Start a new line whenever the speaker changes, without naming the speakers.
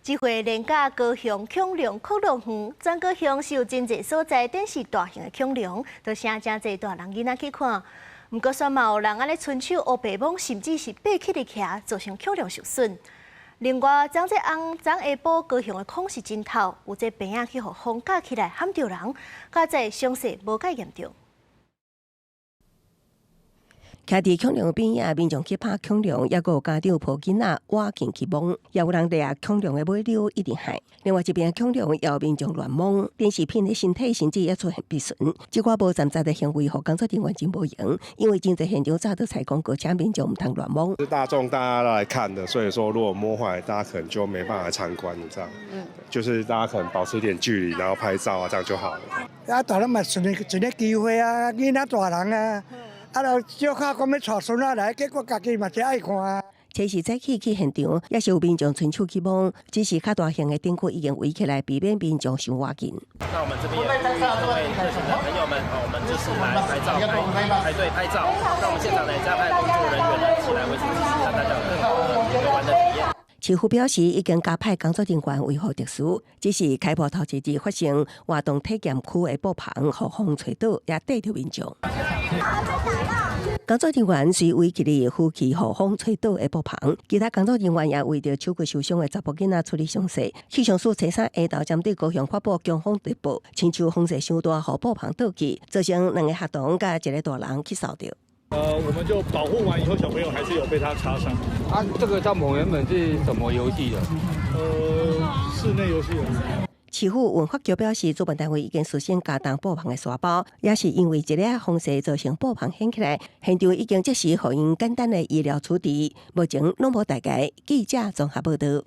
這回連假高雄恐龍恐樂園，全高雄是有真濟所在，展示大型的恐龍，都成誠濟大人囡仔去看。毋過，煞嘛有人按呢伸手烏白摸，甚至是爬起來徛，造成恐龍受損。另外，昨這紅昨下晡高雄的空是真透，有這棚仔去予風咬起來，撼著人，佳哉傷勢無蓋嚴重。
徛佇恐龍邊仔，民眾去拍恐龍，抑閣有家長抱囡仔倚近去摸，也有人掠恐龍的尾溜一直害。另外一邊恐龍也有民眾亂摸，展示品的身體甚至也出現破損。這寡無站在的行為，予工作人員真無閒，因為真濟現場早就裁講過，請民眾毋通亂摸。
是大眾大家都來看的，所以說如果摸壞，大家可能就沒辦法參觀了。這樣，就是大家可能保持一點距離，然後拍照啊，這樣就好了。
啊，大人嘛順一個機會啊，囡仔大人啊。啊，就小可講欲帶孫仔來，結果家己嘛真愛看啊。
這是早起去現場，也是有民眾伸手去摸，只是較大型的展區已經圍起來，避免民眾傷倚近。
那我們這邊也呼籲各位熱心的朋友們，我們就是來拍照、排隊拍照。那我們現場呢，加派工作人員呢，一起來維持秩序，讓大家有更好的遊玩的體驗。
市府表示，已經加派工作人員維護秩序，只是開播頭一日發生活動體驗區的布棚予風吹倒，也硩著民眾。工作人員隨圍起來扶起予風吹倒的布棚，其他工作人員也為著手骨受傷的查埔囡仔處理傷勢。氣象署初三下晝針對高雄發布強風特報，親像風勢傷大，予布棚倒去，造成兩個學童佮一個大人去掃著。
我們就保護完以後，小朋友還是有被他擦傷。
啊，這個帳篷原本是什麼遊戲的？
室內遊戲。
市府文化局表示，主辦單位已經事先加重布棚的沙包，也是因為這個風勢造成布棚掀起來，現場已經即時予𪜶簡單的醫療處置，目前攏無大礙。記者綜合報道。